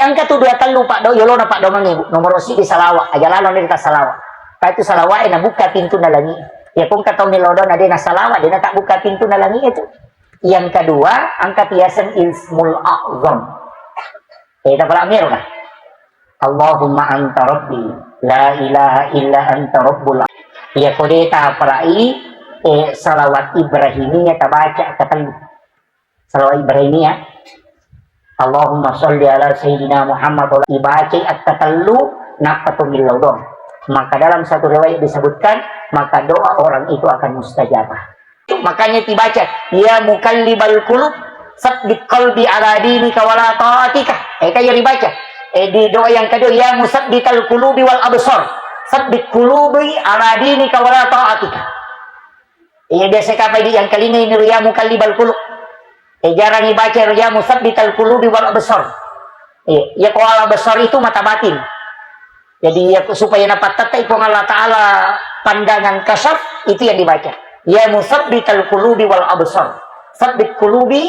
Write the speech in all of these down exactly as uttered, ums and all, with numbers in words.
Engka tu dua tellu paddo, yolona paddomengnge, Bu. Nomoro siddi salawa, aja lalo nita salawa. Ka itu salawa e nabuka pintunna langi. Ya, ko engka tau melo doa na de na salawa, de na tabbuka pintunna langi itu. Yang kedua, engka tiaseng ismul a'zam. Eh, tapalak miro kan? Allahumma anta rabbi, la ilaha illa anta rabbul a-, iya ko de tapalai, eh, salawat Ibrahimiyah tabaca katellu. Salawat Ibrahimiyah. Allahumma sholli ala sayyidina Muhammad, ibacai akkatellu, nappa to millau doang. Maka dalam satu riwayat disebutkan, maka doa orang itu akan mustajabah. Makanya dibaca, "Ya muqallibal qulub, tsabbit qalbi ala dinika wala ta'atika." Eh, kayak dibaca. Eh, di doa yang kedua, "Ya musabbital qulubi wal absar, tsabbit qulubi ala dinika wala ta'atika." Iya, biasa kapai di yang kalinga ini, "Ya muqallibal qulub." Eh, jarang dibaca, "Ya musabbital qulubi wal absar." Iya, ya, kalau al absar itu mata batin. Jadi, ya, supaya napattettai Puang Allah Ta'ala pandangan kasaf, itu yang dibaca. "Ya musabbital qulubi wal absar, tsabbit qulubi,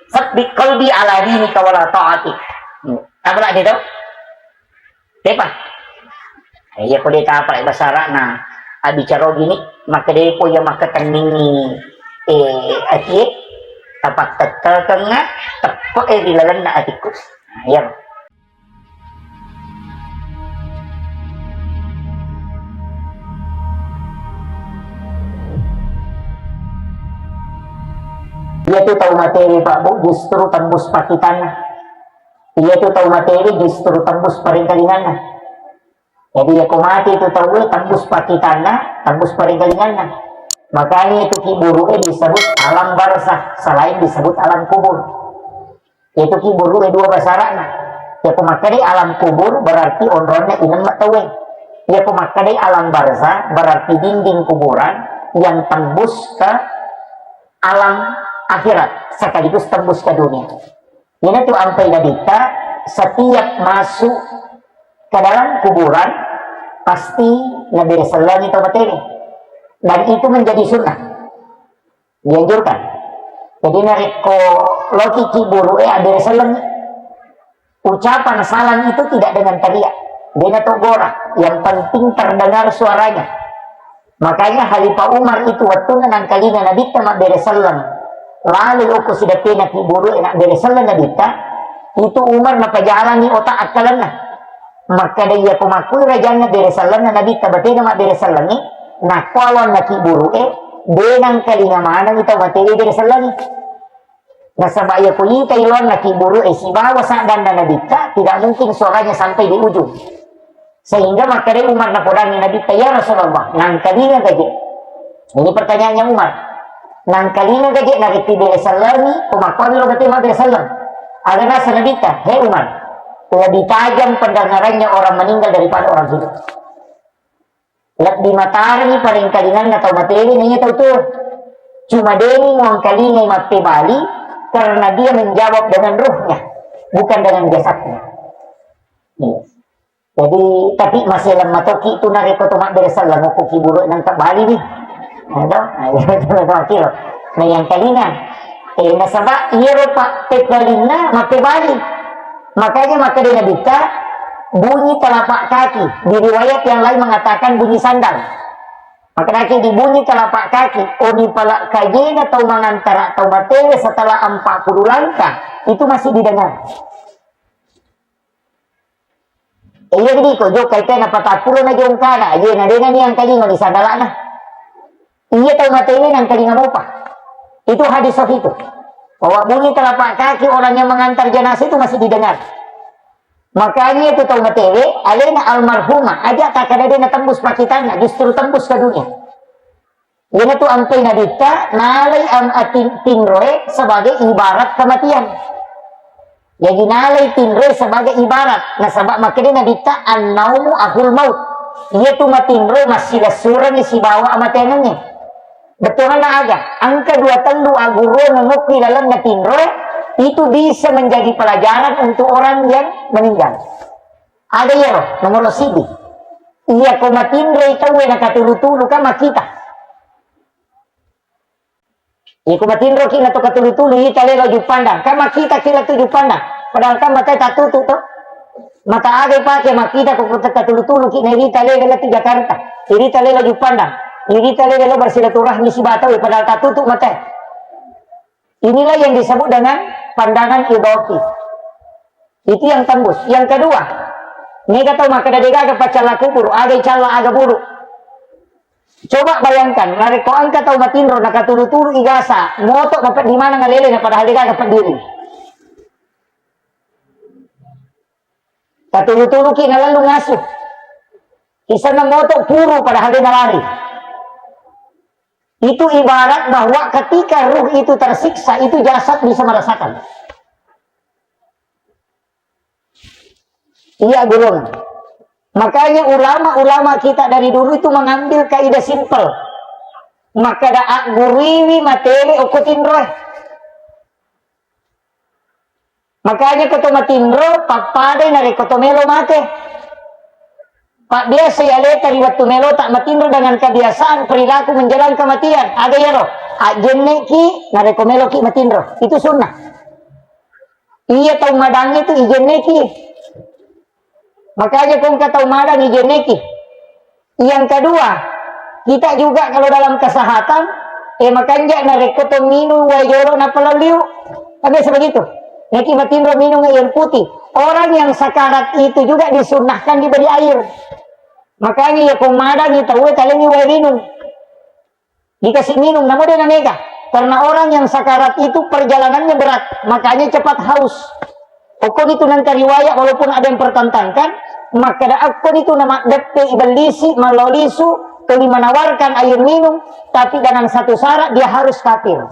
tsabbit qalbi ala dinika wala ta'atik." Hmm. Apa lagi itu? Tepa? Eh, iya, ko de tapalai bahasa Arabna, abbicara gini, maka de po iya maka tenningi, eh, atie, tapattettekengnga, teppe, eh, di lalenna atikku. Nah, iya. Iyatu tau matewe, Pak, Bu, justru tembus pakkitanna. Iyatu tau matewe justru tembus paringkalinganna. Jadi, iya ko mate tu tauwe, tembus pakkitanna, tembus paringkalinganna. Makanya itu kiburu'e disebut alam barzah, selain disebut alam kubur. Itu kiburu'e dua basara'na. Iya ko makkeda alam kubur berarti onronna inemma tauwe. Iya ko makkeda alam barzah berarti dinding kuburan yang tembus ke alam akhirat sekaligus tembus ke dunia. Iyanatu ampai Nabitta, setiap masuk ke dalam kuburan pasti nabere sellengi tau matewe. Dan itu menjadi sunnah. Dianjurkan. Jadi, narekko loki kiburu'e, abbere selleng. Ucapan salam itu tidak dengan teriak. Dena to gora. Yang penting terdengar suaranya. Makanya Khalifah Umar itu wettunna nangkalinga Nabitta mabbere selleng. Laloi okko sideppena kiburu'e nabbere selleng Nabitta. Itu Umar napajalangi otak akkalenna. Makkeda, "Iya ko makkui rajanna bere sellenna Nabitta batena mabbere sellengngi, nakko aloanna kiburu'e, de nangkalinga manengi tau matewe bere sellengngi." Nasaba iya ko itai aloanna kiburu'e sibawa saddanna Nabitta, tidak mungkin suaranya sampai di ujung. Sehingga makkeda Umar napodangi Nabitta, "Ya Rasulullah, nangkalinga gaje?" Ini pertanyaannya Umar. "Nangkalinga gaje narekki bere sellengngi, ko makkuami lo bate mabbere selleng?" Aga nasa Nabitta, "He Umar, lebih tajam pendengarannya orang meninggal daripada orang hidup." Lebbi matarengngi parengkalinganna tau matewe naiya tau tuo. Cuma deni muangkalingai mappebali karena dia menjawab dengan ruhnya, bukan dengan jasadnya. Iya. Jadi, tapi masih lemah toki tu narekko to mabbere selleng okko kiburu nangka bali ni. Nah, to? Nah, iya, itu, itu, itu. Nah, yang kalinga. Eh, nasaba iyaro pa-, pepbalinna mappebali. Makanya makkeda Nabitta, bunyi telapak kaki. Di riwayat yang lain mengatakan bunyi sandal. Makkedaki di bunyi telapak kaki, oni pala kajena tau mangantara tau matewe setelah empat puluh langkah, itu masih didengar. Eh, iya, jadi ko jokka ite na patappulo na jongkana, aje na dena ni angkalinga di sandalana. Iya tau matewe nangkalinga mopa. Itu hadis sahih itu. Bahwa bunyi telapak kaki orang yang mengantar jenazah itu masih didengar. Makanya itu tau matewe, alena almarhumah, aja takkeda de natembus pakkitanna, justru tembus ke dunia. Iyanatu ampai Nabitta, nalai am-, atin-, tinroe sebagai ibarat kematian. Jadi nalai tinroe sebagai ibarat. Nasaba makkeda Nabitta, "Annaumu akhul maut." Iyatu matinroe massilessurengngi sibawa amateangengnge. Bettuanna aga? Engka dua tellu agguruang mengukui lalenna tinroe, itu bisa menjadi pelajaran untuk orang yang meninggal. Ada iyaro, nomor sidi. Iya ko matinroi tauwe nakatulu-tulu, kan makkita. Iya ko matinroki na to katulu-tulu, ita lelo juppandang. Kan makkita ki la tu juppandang. Padahal kan matae tatutu to. Mata aga ipake makkita ko kota tatulu-tuluki nairita lele lettu Jakarta, irita lele Juppandang, irita lele lo bersilaturahmi sibatau padahal tatutu mata. Inilah yang disebut dengan pandangan idafi. Itu yang tembus. Yang kedua, mega tau makkeda degaga paccalla kuburu, aga icalla aga buru. Coba bayangkan, narekko engka tau matinro nakatulu-tulu igasa, moto mapeddi maneng alele na padahal degaga peddiri. Tatulu-tuluki nalallu ngasu. Isanna moto puru padahal de nalari. Itu ibarat bahwa ketika ruh itu tersiksa, itu jasad bisa merasakan. Iya, gurung. Makanya ulama-ulama kita dari dulu itu mengambil kaidah simpel. Makkeda agguruiwi matewe okko tinroe. Makanya ko to matinro, pappadai narekko to melo mate. Pabbiasai aleta ri wettu melota matinro dengan kebiasaan perilaku menjelang kematian. Aga iyaro? Ajjenneki narekko meloki matinro. Itu sunnah. Iya tau madangnge tu ijenneki. Makanya ko engka tau madang ijenneki. Yang kedua, kita juga kalau dalam kesehatan, eh, makanja narekko to minum wae jolo nappa liu. Kan biasa begitu. Neki matinro minum air putih. Orang yang sakarat itu juga disunnahkan diberi air. Makanya ya ko madangi tau talengi wae minum. Dikasih minum, namu de namega. Karena orang yang sakarat itu perjalanannya berat, makanya cepat haus. Okko itu nengka riwayat, walaupun ada yang pertentangkan, makkeda okko itu nama deppe ibellisi, malolisu, tuli menawarkan air minum, tapi dengan satu syarat, dia harus kafir.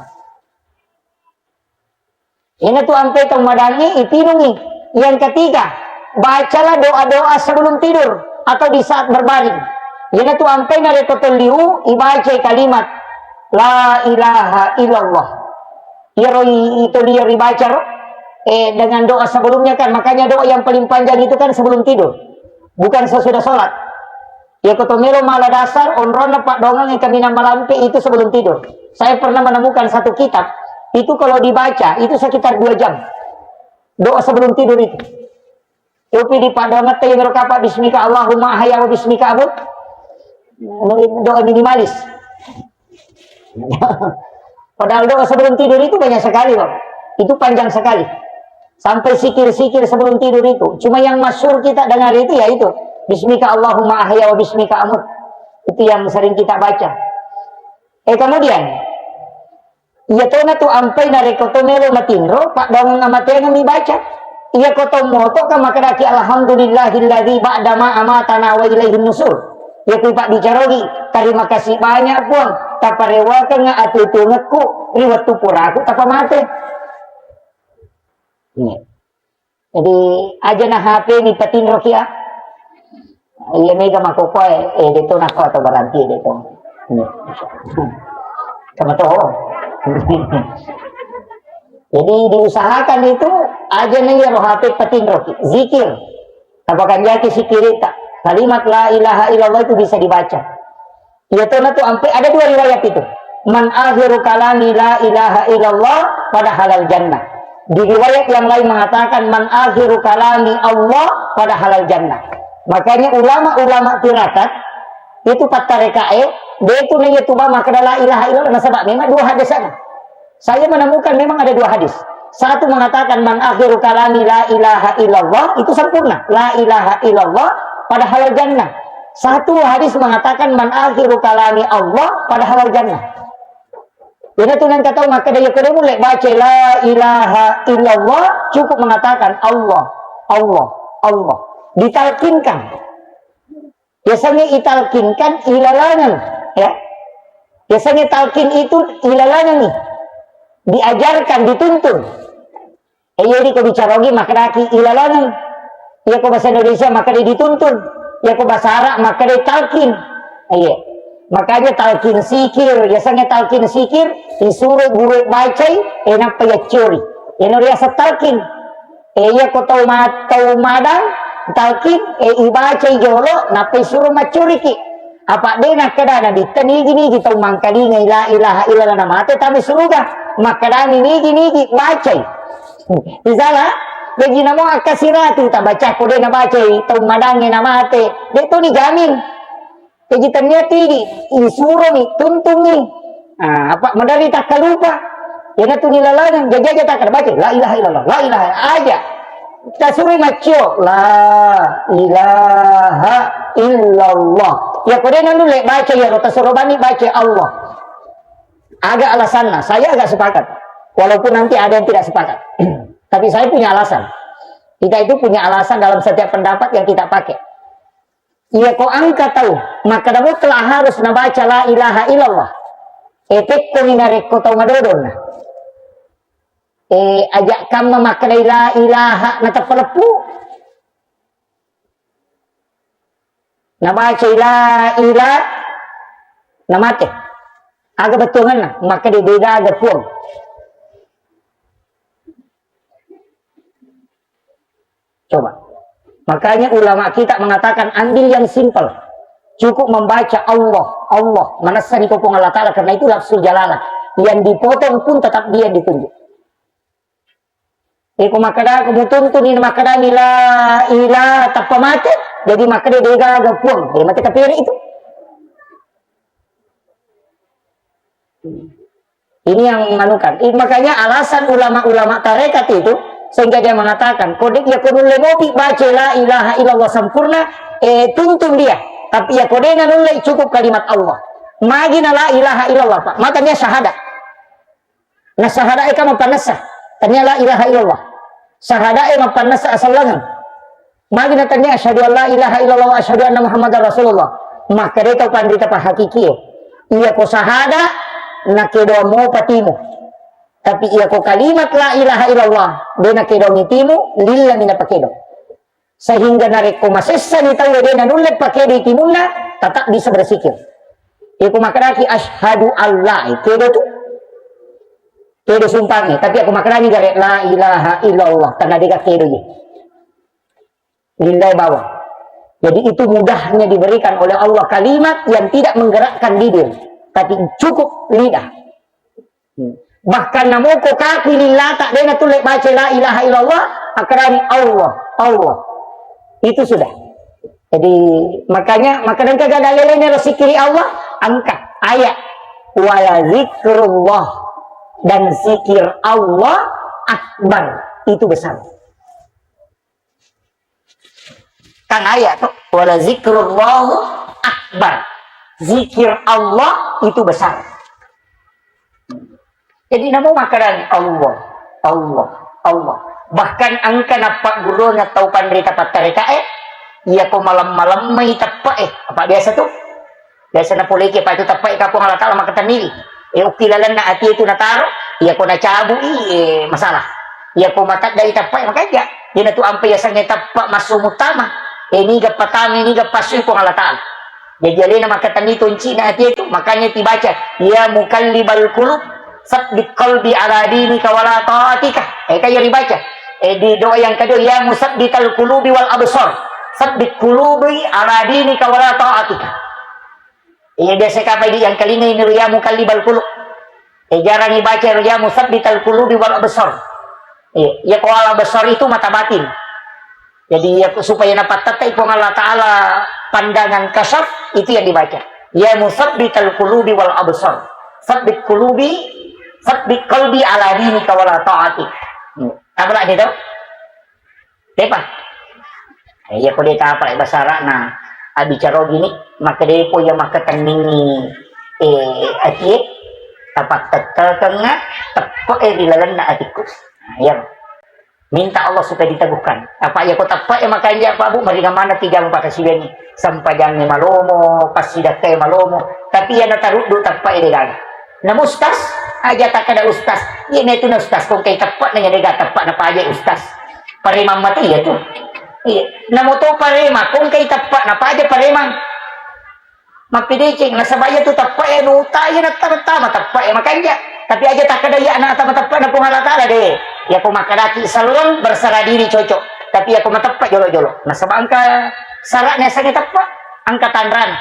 Iyanatu ampai tau madangnge ipinungi. Yang ketiga, bacalah doa-doa sebelum tidur atau di saat berbaring. Iyanatu ampai narekko to liu ibacai kalimat la ilaha illallah. Iyaro i-, itu liu ribacaro, eh, dengan doa sebelumnya kan. Makanya doa yang paling panjang itu kan sebelum tidur. Bukan sesudah sholat. Ya, ko to melo mala dasar, onronna paddoangeng kaminang malampe itu sebelum tidur. Saya pernah menemukan satu kitab, itu kalau dibaca, itu sekitar dua jam. Doa sebelum tidur itu. Tapi di paddoangetta yang berkapa, "Bismika Allahumma ahya wa bismika amut." Doa minimalis. Padahal doa sebelum tidur itu banyak sekali, Bapak. Itu panjang sekali. Sampai sikir-sikir sebelum tidur itu. Cuma yang masyhur kita dengar itu ya itu. "Bismika Allahumma ahya wa bismika amut." Itu yang sering kita baca. Eh, kemudian, iya tona tu ampai narekko to melo matinro, paddoangeng amateangeng dibaca. Iya ko to moto ka makkedaki, "Alhamdulillahilladzi ba'da ma amatana wa ilaihin nusur." Iya ku pabbicarogi, "Terima kasih banyak, Puang, taparewakengnga atuo-tuongekku ri wettu puraku tapamate." Iya. Jadi, aja na H P ni patinroki, ah. Iya, mega makokoe, eh, de to nako atau berarti de to. Iya. Sama toho. Jadi, diusahakan itu aja na iyaro H P patinroki. Zikir. Tapakanjaki sikirita. Kalimat la ilaha illallah itu bisa dibaca. Iya tona tu ampe ada dua riwayat itu. "Man akhiru kalami la ilaha illallah pada halal jannah." Di riwayat yang lain mengatakan, "Man akhiru kalami Allah pada halal jannah." Makanya ulama-ulama tirakat itu pattarekae, de tu na iya tu ba makkeda la ilaha illallah, nasaba memang dua hadis sana. Saya menemukan memang ada dua hadis. Satu mengatakan, "Man akhiru kalami la ilaha illallah," itu sempurna. La ilaha illallah pada halal jannah. Satu hadis mengatakan, "Man akhiru kalami Allah pada halal jannah." Jadi tu nang kata makkeda, iya ko de mulle baca la ilaha illallah, cukup mengatakan Allah, Allah, Allah. Ditalkinkan. Biasanya italkinkan ilalangan, ya. Biasanya talkin itu ilalangan nih. Diajarkan, dituntun. Eh, jadi ko bicara lagi makkedaki ilalangan. Iya ko bahasa Indonesia makkeda dituntun. Iya ko bahasa Arab makkeda talkin. Iya. Makanya talkin sikir, biasanya talkin sikir, disuruh guru bacai, eh, nappa yaccuri. Iya no riaseng talkin. Eh, iya ko tau ma-, tau madang, talkin, eh, ibacai jolo, nappa isuro maccuriki. Apa de nakkeda Nabitta, nigi-nigi tau mangkalingai la ilaha illallah namate tama suruga. Makkedani nigi-nigi bacai. Misalnya, Jaji namo akkasiratu tabaca, ko de nabacai tau madangnge namate, de toni jamin. Jaji tennia tu idi, isuromi, tuntungi. Ah, apa madari takkalupa. Yana tu nilalana, jaji aja takkada baca, la ilaha illallah, la ilaha aja. Tasuri maccio, la ilaha illallah. Ya ko de nanulle baca, ya tasuro bani baca Allah. Aga alasanna, saya agak sepakat. Walaupun nanti ada yang tidak sepakat. Tapi saya punya alasan. Kita itu punya alasan dalam setiap pendapat yang kita pakai. Iya ko engka tau makkeda mutlak harus nabaca la ilaha illallah. E pekkoni narekko tau madodonna. E aja kamma makkeda la ilaha nateppa leppu. Nabaca la ilaha namate. Aga bettuanna makkeda de gaga puang. Coba. Makanya ulama kita mengatakan ambil yang simpel. Cukup membaca Allah, Allah. Manessani ko Puang Allah Ta'ala karena itu lafzul jalalah. Yang dipotong pun tetap dia yang ditunjuk. Iko makkeda ko mutuntuni makkedani la ilaha tappa mate, jadi makkeda de gaga puang. De mate kapere itu. Ini yang manukan. I- makanya alasan ulama-ulama tarekat itu sehingga dia mengatakan, ko de ya ko nulle mopi baca la ilaha illallah sempurna, eh, tuntun dia. Tapi ya ko de nanulle cukup kalimat Allah. Magi na la ilaha illallah, Pak. Makanya syahadat. Na syahadat e kan mapannessa. Tania la ilaha illallah. Syahadat e mapannessa asallangeng. Magi na tania asyhadu an la ilaha illallah wa asyhadu anna Muhammadar Rasulullah. Maka de tau panrita pa hakiki e. Iya ko sahada, na kedo mo patimu. Tapi iya ko kalimat la ilaha illallah, de na kedo mitimu, lilla mi na pakedo. Sehingga narekko masessani tau de na nulle pakedo timunna, tetap bisa bersikir. Iko makadaki asyhadu alla, eh, kedo tu. Kedo sumpangi, tapi aku makadani gare la ilaha illallah, karena de kedo ye. Lillai bawang. Jadi itu mudahnya diberikan oleh Allah kalimat yang tidak menggerakkan bibir, tapi cukup lidah. Hmm. Bahkan namoko kapi lillata de natulle baca la ilaha illallah, akarani Allah, Allah. Itu sudah. Jadi makanya, maka engka gaga lelene lo sikiri Allah, angkat ayat. Wala zikrullah, dan zikir Allah akbar, itu besar. Kan ayat tuh, wala zikrullahu akbar. Zikir Allah itu besar. Jadi namo makanan Allah, Allah, Allah. Bahkan engka nappa gurunna tau panrita pattarekae, iya ko malam-malam mai teppa e. Apa biasa tuh? Biasa napoleki apa itu teppa e kapong Allah Ta'ala makatenni. E ukki lalenna ati itu nataro, iya ko nacabui, e, masalah. Iya ko mataddai teppa e, makanya. Dena tu ampe yasengnge teppa massu mutama. E niga patami, niga passui Puang Allah Ta'ala. Jadi alena makatenni toncina ati itu, makanya dibaca, ya muqallibal qulub, sabbit qalbi ala dinika wala ta'atika. E kaya ribaca. E di doa yang kedua, ya musabbital qulubi wal absar, sabbit qulubi ala dinika wala ta'atika. Iya, biasa kapa idi yang kalinga ini, ya muqallibal qulub. Eh, jarang dibaca, ya musabbital qulubi wal absar. Iya, ya ko al absar itu mata batin. Jadi ya supaya napattettai Puang Allah Ta'ala pandangan kasaf, itu yang dibaca. Ya musabbital qulubi wal absar. Sabbit qulubi, sabbit qalbi ala dinika wala ta'atik. Hmm. Apa lagi itu? Depa. Iya ko de tapa bahasa Arabna. Abicaro gini, maka depo ya maka tenningi, eh, atie, tapak tetel kenga, tepe, eh, di lalenna atikku. Nah, iya. Minta Allah supaya diteguhkan. Apa ya ko tepe, eh, makanya apa bu, mari mana tiga empat kasiwengi. Sampajangi malomo, pasidakkai malomo. Tapi ya nataruddu tepe, eh, degaga. Namu ustas, aja tak ada ustas. Iya netu na ustas, kong kai tepe, nanya dega tepe, napa aja ustas. Paremang mati ya tu. Iya. Namo to paremang, kong kai teppa, napa aja paremang. Mappideceng, nasaba iya tu teppa e nuta iya natta-nattama teppa e makanja. Tapi aja takkada iya na tama teppa na Puang Allah Ta'ala de. Ya ko makkadaki sallang berserah diri cocok. Tapi ya ko mateppa jolo-jolo. Nasaba engka syaratnya sange teppa, engka tanran.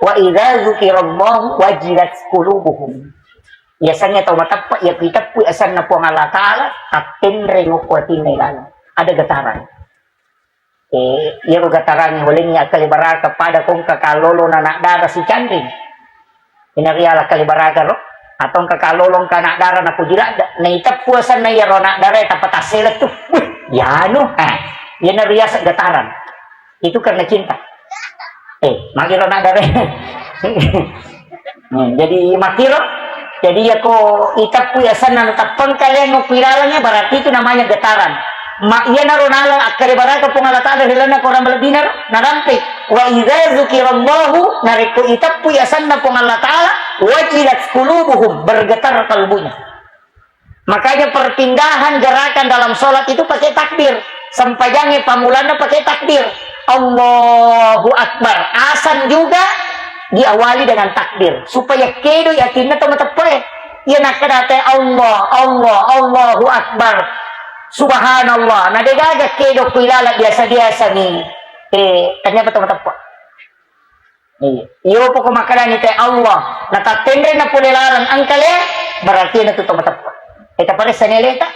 Wa idza dzukirallahu wajilat qulubuhum. Yasengnge tau mateppa, iya ku iteppui asenna Puang Allah Ta'ala, tattenreng okko atinna ilalang. ada getaran. Eh, iyaro getarangnge walengngi akkalebaraka pada ko engka kallolo na anak dara sicanring. Ina riala akkalebaraka ro, atau engka kallolo engka anak dara napoji ladde, naiteppu asenna iyaro anak dara tappa tassele tu. Wih, yanu. Eh, iyana riaseng getaran. Itu karena cinta. Eh, magiro anak dara. Hmm, jadi makkiro, jadi yako iteppu asenna nateppeng kalian mau pilalanya, berarti itu namanya getaran. Ma iyanaro nala akkalebaraka Puang Allah Ta'ala ri lalenna Quran malebbina ro, narampe, "Wa idza dzukirallahu," narekko iteppu asenna Puang Allah Ta'ala, "wajilat qulubuhum," bergetar kalbunya. Makanya perpindahan gerakan dalam sholat itu pakai takbir. Sempajangnya pamulanna pakai takbir. Allahu Akbar. Azan juga diawali dengan takbir. Supaya kedo yakinna to mateppe'e. Iya nakkeda te Allah, Allah, Allahu Akbar. Subhanallah. Na degaga kedo ku ilala biasa-biasa ni. Eh, ternyata to mateppe'. Iya. Iyo poko makkedani te Allah, natattenre na pole laleng engkale, berarti na tu to mateppe'. Eta paressa ni aleta.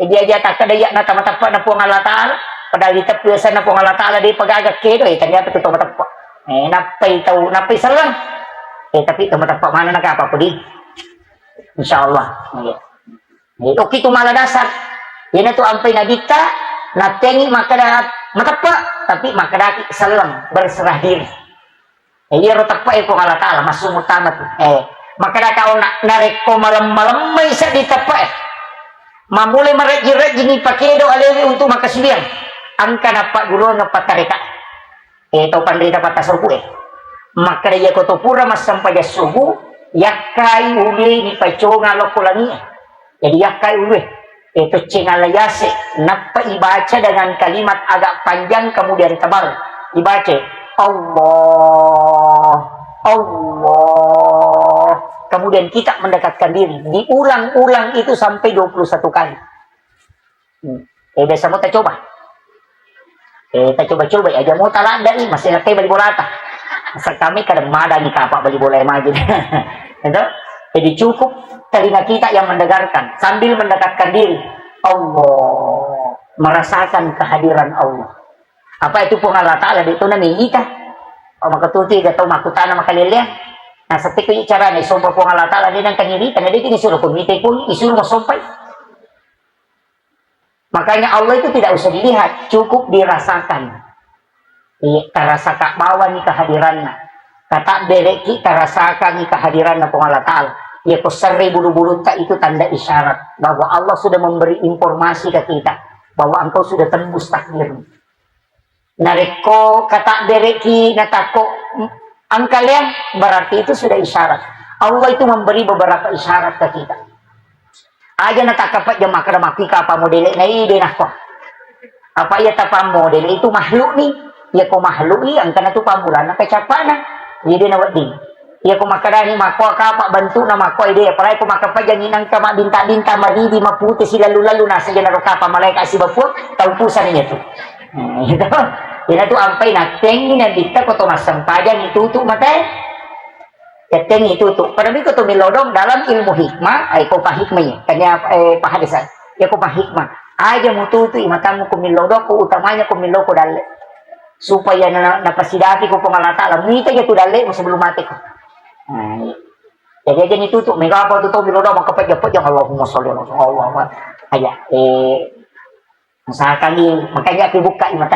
Eh, dia aja takkeda iya na to mateppe' na Puang Allah Ta'ala, padahal diteppu asenna Puang Allah Ta'ala, de pagaga kedo, eh, ternyata tu to mateppe'. Eh, nappai tau, nappai selleng. Eh, tapi to mateppe' mana na kapa pudi? Insya Allah. Iya. Jadi, oke, itu mala dasar. Iyana tu ampai nabitta, nattengi makkeda mateppe', tapi makkedaki selleng, berserah diri. Eh, iyaro teppe'e Puang Allah Ta'ala, massu utama tu. Eh, makkeda tau na-, narekko malem-malemmai seddi teppe'e, mamulai marejjing-rejjingi pakedo alewe untuk makkasuwiyang, engka nappagguruang pattareka. Eh, tau panrita patta subuh, eh. Makkeda iyako to pura massempajang subuh, yakkai ulue nipaconga lokko langie. Jadi yakkai ulue. Eh, tocceng ala yase, nappa ibaca dengan kalimat agak panjang kemudian tebal. Ibaca, "Allah, Allah." Kemudian kita mendekatkan diri. Diulang-ulang itu sampai dua puluh satu kali. Hmm. Eh, biasa mo tacoba. Eh, tacoba-coba, aja mo taladde'i, masih nakke bali bolata. Asal kami kadang madangi kapa bali bola yang maju. Itu. Jadi cukup telinga kita yang mendengarkan sambil mendekatkan diri. Allah, merasakan kehadiran Allah. Apa itu Puang Allah Ta'ala di tuna ni ita? Oh, maka tuti ga tau makutana makaleleang. Nah, seperti itu caranya, sumpah Puang Allah Ta'ala, dia nang kanyirita, nah, dia kini suruh kumite pun, disuruh mau sompai. Makanya Allah itu tidak usah dilihat, cukup dirasakan. Iya, tarasaka bawani kehadiranna. Kata bereki tarasakangi kehadiranna Puang Allah Ta'ala. Iya, ko serre bulu-bulutta itu tanda isyarat bahwa Allah sudah memberi informasi ke kita bahwa engkau sudah tembus takdirmu. Narekko kata bereki natakko engkaleang, berarti itu sudah isyarat. Allah itu memberi beberapa isyarat ke kita. Aja natakkapajang makkeda makkui kapa modele na ide nakko. Apa iya tapa modele itu makhluk ni. Iya ko makhluk i engkana tu pamulana kecappana. Ide na wedding. Iya ko makkedani makko kapa bentukna makko ide, apalagi ko makkapajangi nangka mabbinta-binta maridi mapute silalu-lalu nasa jana ro kapa malaikat sibapuang tau pusang iya tu. Nah, itu. Ina tu ampai nattengi nabitta ko to massempajang itutu matae. Yattengi itutu. Pada miko to milodong dalam ilmu hikmah, ai ko pahikmai. Tanya eh pahadesan. Ya ko pahikmah. Aja mututu imatammu ko milodong ko utamanya ko miloko dalle. Supaya na, napasidapi ko Puang Allah Ta'ala. Muita ja tu dalle sebelum mate ko. Nah, iya. Jadi aja ni tutup, mega apa tu tau biloda maka pejang-pejang, Allahumma sholli ala Allahumma. Aja, eh, usahakan ni, makanya aku buka ni mata.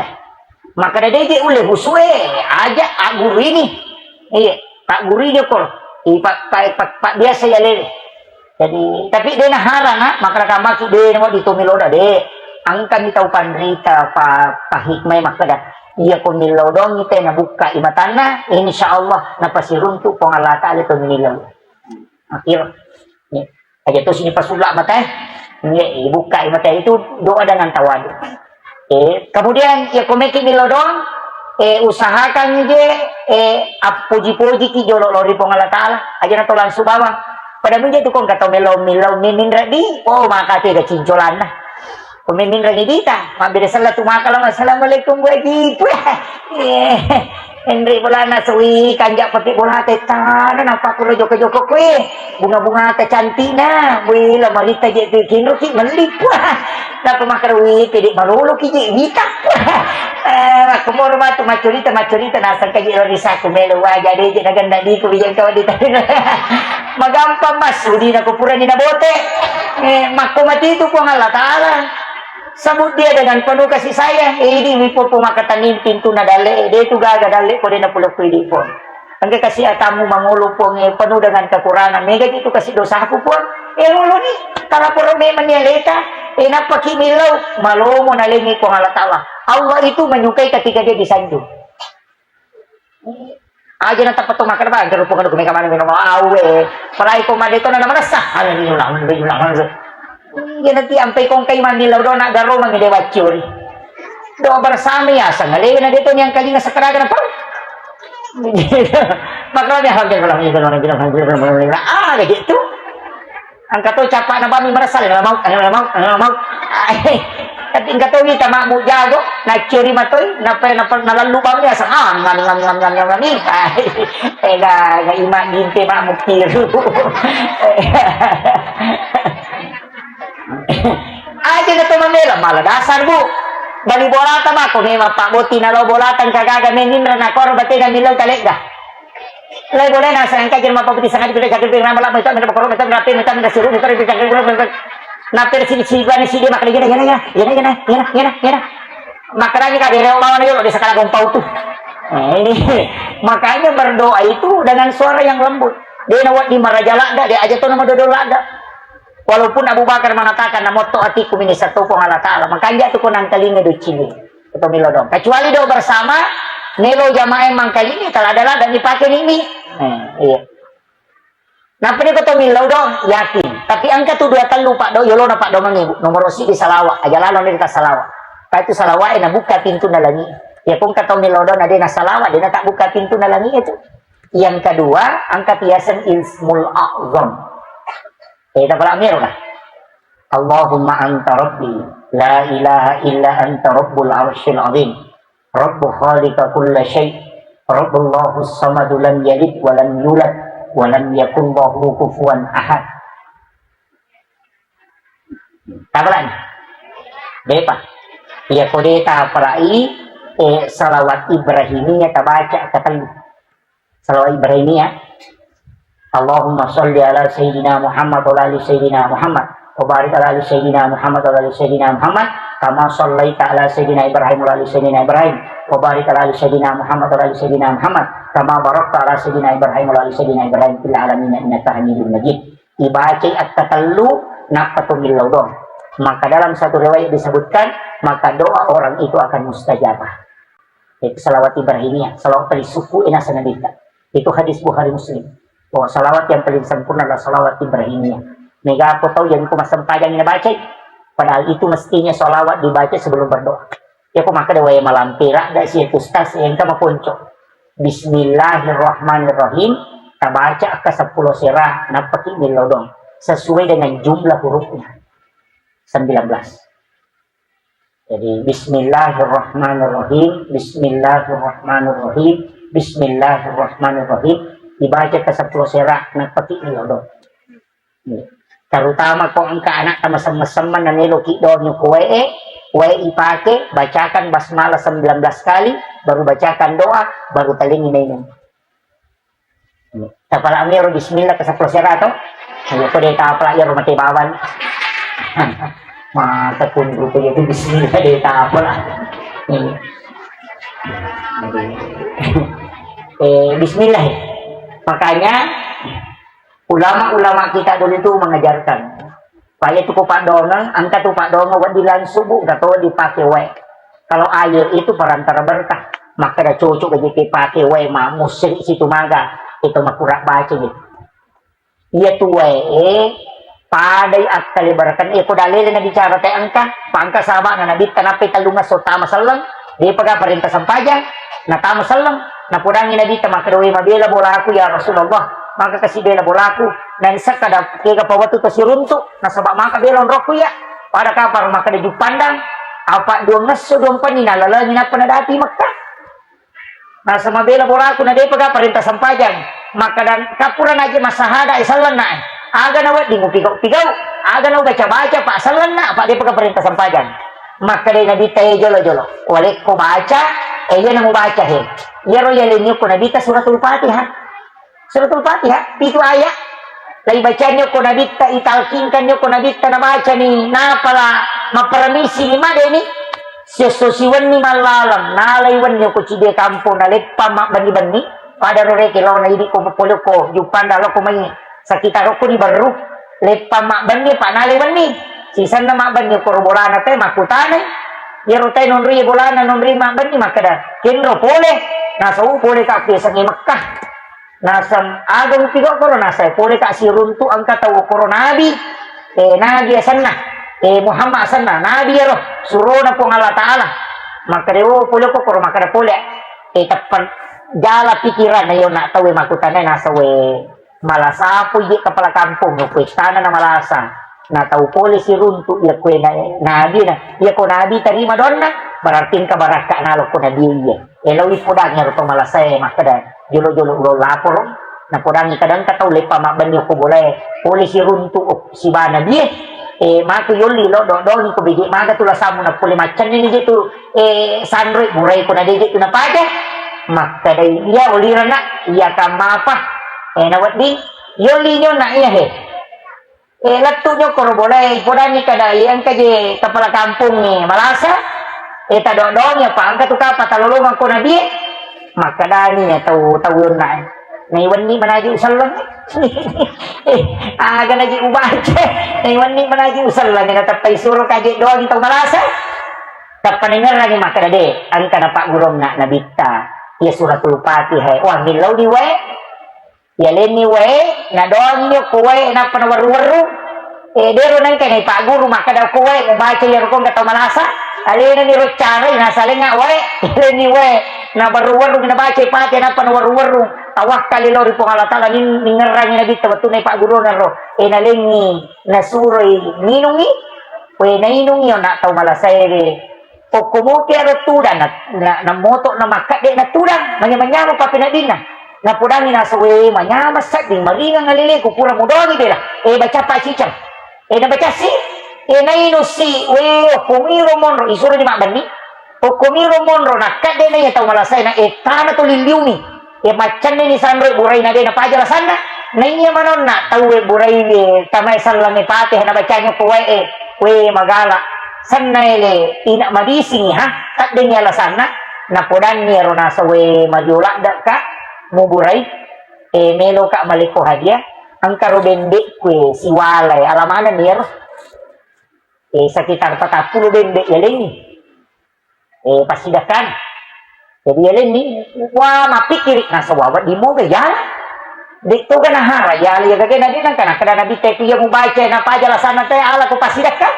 Maka ada dede ule husue, aja aguru ini. Iya, tak guru ini kol. Pak, pak, pak, pak biasa ya lele. Jadi, tapi dia nah harang, ah, maka kamaki dia nama di tomiloda de. Angkami tau panrita pa, pa hikmah makkeda. Iya ko milodong ite na buka imatanna, insya Allah napasiruntu Puang Allah Ta'ala to milodong. Akhir. Aja to sini pasulla mata, eh. Iya, buka mata itu doa dengan tawadu. Eh, kemudian ya komeki milodong, eh, usahakan je, eh, appoji-poji ki jolo lori Puang Allah Ta'ala. Aja na to langsung bawang. Pada muje tu kong kata melo, melo, mimin rebi. Oh, maka tu ga cincolanna. Ko mimin rebi dita, mabbere sella tu maka lama, "Assalamualaikum, Bu Haji." Puh. Eh. Enre bolana sui kanja pake bola tetana, nappa kuro joko-joko kue. Bunga-bunga kecantikna. Wih, la marita je tu kinro ki melli. Napa makaro wi pede marolo ki je wita. Eh, aku moro matu macorita, macorita nasang kaji lori saku melo waja de je nagan dadi ku bijang kau di. Magampang mas, udina ko purani nabote. Eh, makko mati tu Puang Allah Taala. Sebut dia dengan penuh kasih sayang. Eh, ini wipo po makatanin pintu na dalle. Eh, dia tu gaga dalle ko de na pulo kui di po. Engka kasi atammu mangolo, Puang, eh, penuh dengan kekurangan. Mega itu kasi dosaku, Puang. Eh, uluni, talaporo memang ni aleta. Eh, nappa ki millau, malomo nalengi Puang Allah Taala. Allah itu menyukai ketika dia disanjung. Aja na tappa to makan, Bang, terus Puang, mega mana minum awe. Palai ko made to na merasa. Amin, minum, minum, minum. Iya, nanti ampai kong kai mani lau dona garo mani dewa ciori. Doa bersama ya, sangalena de to yang kali na sekeraga na pau. Makanya hampir kalau itu orang bilang, hampir kalau orang bilang, ah, gitu. Angkat to capa na bami merasa, nggak mau, nggak mau, nggak mau. Tapi angkat to kita makmu jago, na ciori matoi, napa, napa, na lalu bami ya, ah, ngam, ngam, ngam, ngam, ngam, ngam, eh, dah, nggak imak ginte makmu tiru. Aja na to mamela, mala dasar, Bu. Bali bolata mako memang Pak Boti nalo bolata engka gaga meninra na koro batena milau talegga. Lai boleh na sangka jerma Pak Boti sangat bila jaga bila nama lama itu, minta bakoro, minta rapi, minta, minta siru, minta rapi, minta. Napir si si bani si dia makanya gini, gini, gini, gini, gini, gini, gini, gini. Makanya kak, dia mau ni kalau dia sekarang gompau tuh. Nah, ini makanya berdoa itu dengan suara yang lembut. Dia nawat di maraja lada, dia aja tuh nama dodol lada. Walaupun Abu Bakar mengatakan, "Namotto atiku mini satu Puang Allah Taala." Makanja tu ko nangkalinga do cili. Itu milo dong. Kecuali do bersama, melo jamaah mangkalinga, kalau ada lada dipakai nini. Hmm, iya. Napa ni ko to milo dong, yakin. Tapi angka tu dua tellu pak do, yolo na pak do mangi, nomor si di salawa, aja lalo ni kita salawa. Tapi itu salawa, eh, na buka pintu na langi. Ya kong ka to milo dong, na dia na salawa, dia na tak buka pintu na langi itu. Yang kedua, angka tiaseng ismul a'zam. Eh, tapala miro kah? Allahumma anta rabbi, la ilaha illa anta rabbul arsyil azim. Rabbu khaliqa kulla syai. Rabbullahu samadu lam yalid wa lam yulad wa lam yakul lahu kufuwan ahad. Tapalani? Depa. Iya ko de tapalai, eh, salawat Ibrahimiyah tabaca katellu. Salawat Ibrahimiyah. Allahumma salli ala Sayyidina Muhammad wa ala ali Sayyidina Muhammad. Wa barik ala ali Sayyidina Muhammad wa ala ali Sayyidina Muhammad. Kama sallaita ala Sayyidina Ibrahim wa ala ali Sayyidina Ibrahim. Wa barik ala ali Sayyidina Muhammad wa ala ali Sayyidina Muhammad. Kama barakta ala Sayyidina Ibrahim wa ala ali Sayyidina Ibrahim fil alamin innaka Hamidum Majid. Ibacai akkatellu, nappa to millau dong. Maka dalam satu riwayat disebutkan, maka doa orang itu akan mustajabah. Itu salawat Ibrahimiyah, salawat paling suku ena sanadita. Itu hadis Bukhari Muslim. Bahwa salawat yang paling sempurna adalah salawat Ibrahimiyah. Mega apa tahu yang ku masempajang ini baca. Padahal itu mestinya salawat dibaca sebelum berdoa. Ya, ko makkeda wae malampe ladda si ustaz engka makonco. Bismillahirrahmanirrahim. Tabaca akka seppulo sera, nappaki millau dong. Sesuai dengan jumlah hurufnya. Sembilan belas. Jadi, bismillahirrahmanirrahim, bismillahirrahmanirrahim, bismillahirrahmanirrahim. Dibaca ke seppulo sera, nappaki millau dong. Terutama ko engka anakta masem-masemman na meloki doang ko wae, wae ipake, bacakan basmalah sembilan belas kali, baru bacakan doa, baru talengi nainung. Tapala miro bismillah ke seppulo sera to. Iya ko de tapala iyaro mate bawang. Mata pun rupa itu bismillah de tapala. Eh, bismillah. Makanya ulama-ulama kita dulu itu mengajarkan, supaya tu ko paddoangeng, engka tu paddoangeng wedding langsung, Bu, engka to wedding pake wae. Kalau air itu perantara berkah, maka dah cocok aja kita pake wae, ma musri situ maga, itu makurang baca gitu. Iya tu wae, padai akkale barakan, eh, ko dalele na bicara te engka, pangka sahabat na nabi tanape tellung esso tama selleng, Depaga parenta sempajang, natama selleng, napodangi Nabitta makkeda, "Wé, mabéla bolaku, ya Rasulullah, maka kasi béla bolaku, naisakka da-, kégapa wettu to siruntu, nasaba maka béla onrokku iya." Pada kapang makkeda Juppandang, apa duangngesso duampenni nalalengi nappa nadapi Mekkah. Naseng mabela bolaku na de'pa ga parenta sempajang. Makkeda, kappura naje massahada e sellenna e. Aga na wedding upigau-pigau, aga na ubaca-baca pa sellenna, apa de'pa ga parenta sempajang. Makkeda Nabitta, e jolo-jolo. Walekko baca, e iya na mubaca he. Iyaro yalenni ko Nabitta suratul Fatihah. Suratul Fatihah, pitu ayat. Laibacanni ko Nabitta, italkinkanni ko Nabitta nabacani, napala mapparamisi ni madeni. Siesso siwenni mallaleng, nalai wenni ko cidie kampong, naleppa mabbenni-benni. Pada ro reke laona idi ko pole ko juppanda lo ko mai. Sekitar ko di Berru. Leppa mabbenni pa nalai wenni. Sisenna mabbenni ko ro bolana te makkutanai. Iyaro te nonri bolana nonri mabbenni makkeda, kenro pole. Nasau pole ka piasengnge Mekkah. Naseng aga mupigau koro nasai pole ka siruntu engka tau koro nabi, eh, nabi asenna, eh, Muhammad asenna, nabi ero surona Puang Allah Ta'ala. Makkeda, oh, pole ko koro makkeda pole. Eh, teppa jala pikiranna yo na tau e makkutanai naseng we malasa po iye kepala kampong ko istana na malasa. Na tau pole siruntu iya kue na-, nabi na. Iya ko nabi tarima doanna, berarti engka barakka nalo ko nabi iye. Eloi podangi ero to malasae makkeda, jolo-jolo ulo laporo. Napodangi kadang ka tau leppa mabbenni ko bolae, pole siruntu o siba nabie. E, maka yolli lo do-, dongi ko bege maga tu lasamu na pole maccanni ni je tu, e, sanroi burai ko na deje tu napaja. Makkedai iya olirana, iya kamma apa. E, na wedding yolli nyona iya he. Eh, lettu nyo koro bolae, ipodanni kada, iya engka je kepala kampong e malasa, eh, tadodong ya, pa engka tu kapa talolongeng ko nabie, makkedani ya tau, tau yonna, eh. Naiwenni manaji uselleng, eh, aga naji ubaca, naiwenni manaji uselleng, eh, natappai suro kaje doang tau malasa. Tappa nengerangi makkeda de, engka napagguronna nabitta, iya suratul Fatihah, wah, millau di wae. Yalenni wae, nadoangngi ko wae, nappa nawerru-werru. Eh, dero nengka naipagguru makkeda ko wae, mubaca iyaro ko engka tau malasa. Alenani ro carai, nasalengnga wae. Yalenni wae, nawerru-werru, nabaca Fatihah, nappa nawerru-werru. Tawakkali lao ri Puang Allah Ta'ala, ning-, ningerrangi nabitta wettu naipagguruna ro. Eh, nalengngi, nasuroi minungi. Wae nainungi, ona tau malasae. Okko mopi aro tudang na, na, na moto na makkedde na tudang, manya-manyama papeneddinna. Napodangi naso, we, manyama sedding, maringeng aleleku, pura mudoangi bela. Eh, baca pa ciceng. Eh, na baca si, eh, nainu si, we, okko miro monro, isuro di mabbenni. Okko miro monro, nakkedde na iya tau malasae na, eh, tana to liliumi. Iya maccenneni sanroi buraina de napaja lasanna. Naiya manonna tauwe buraiwe tamae sallangnge Fatihah nabacangngi ko wae, we magala. Senna ele ina mabisingi ha, taddengi alasanna. Napodanni ero nasa we mario laddekka muburai. E, meloka maleko hadiah. Engka ro bembe'ku e siwalae, ala manenni ero. E, sekitar patappulo bembe yalengngi. Eh, passidakkana. Jadi, yalenni, wa, mappikkiri, nasaba wedding moga yala. De' toga nahara, yala, iya gagena de' nengka, nakkeda Nabitta, iya mubaca, napaja lasanna te, ala ko passidakka.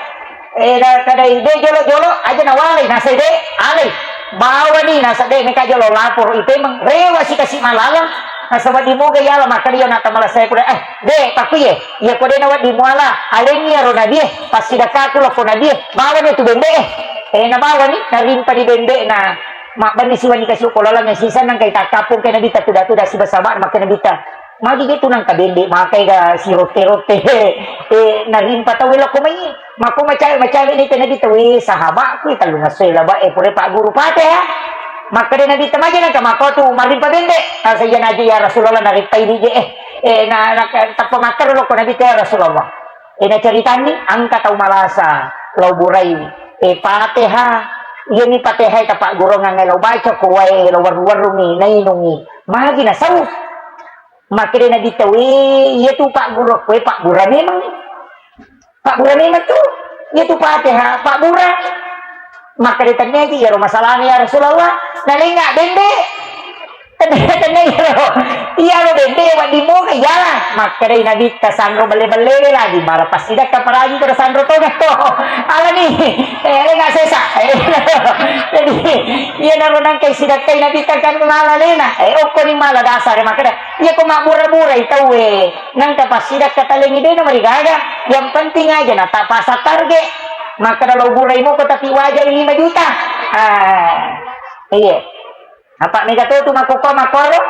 Eh, nakkeda, de' jolo-jolo, aja nawalai, nasai de', alai. Bawani, nasa de', nengka jolo lapor, ipemeng, rewa si kasi malalang, nasaba wedding moga yala, makkeda iya na tamala saya kuda, eh, de', pakkuye, iya ko de' na wedding muala, alenni aro nabie, passidakkaku lako nabie, bawani tu bembe, eh. Eh, nabawani, narimpa di bembe'na. Mabbenni siwani kasi ko laleng, sisa nangkai takkappong kai Nabitta tuda-tuda siba-saba, makkeda Nabitta, magi je tu nangka bembe makai ga sirotte-rotte. Eh, narimpa tau lako mai. Mako macawe-macawe ni te Nabitta, we, sahabatku, tellungasso laba, eh, pura pagguru Fatihah. Makkeda Nabitta, magi nangka mako tu marimpa bembe. Asa iya naji ya Rasulullah, narimpai di je, eh. Eh, na, na, tappa makkeda lako Nabitta, ya Rasulullah. Eh, nacaritanni, engka tau malasa lao burai. Eh, Fatihah, iyani Fatihah e tapaggurungang lao baca ko wae, lao werru-werrungi, nainungi. Magi nasau. Makkeda Nabitta, we, iya tu pagguru ko e, pabbura memang. Pabbura memang tu. Iya tu Fatihah, pabbura. Makkeda, tenniaji iyaro masalahna ya Rasulullah. Nalengnga bembe. Tennia, tennia iyaro. Iyaro bembe wedding moga iyala. Makkedai Nabitta, sanro belle-belle lagi, mala passidakka paraji pada sanro toga to. Alani, eh, lenga sesa. Eh, jadi, iyanaro nangkai sidakkai Nabitta kan mala lena. Eh, okkoni mala dasar makkeda, iya ko mabbura-burai tauwe. Nangka passidakka talengi de' namarigaga. Yang penting aja na tapasa target. Makkeda, lo burai moko tapi wajai lima juta. Ah, iya. Apa mega to tu makkokko makkoro?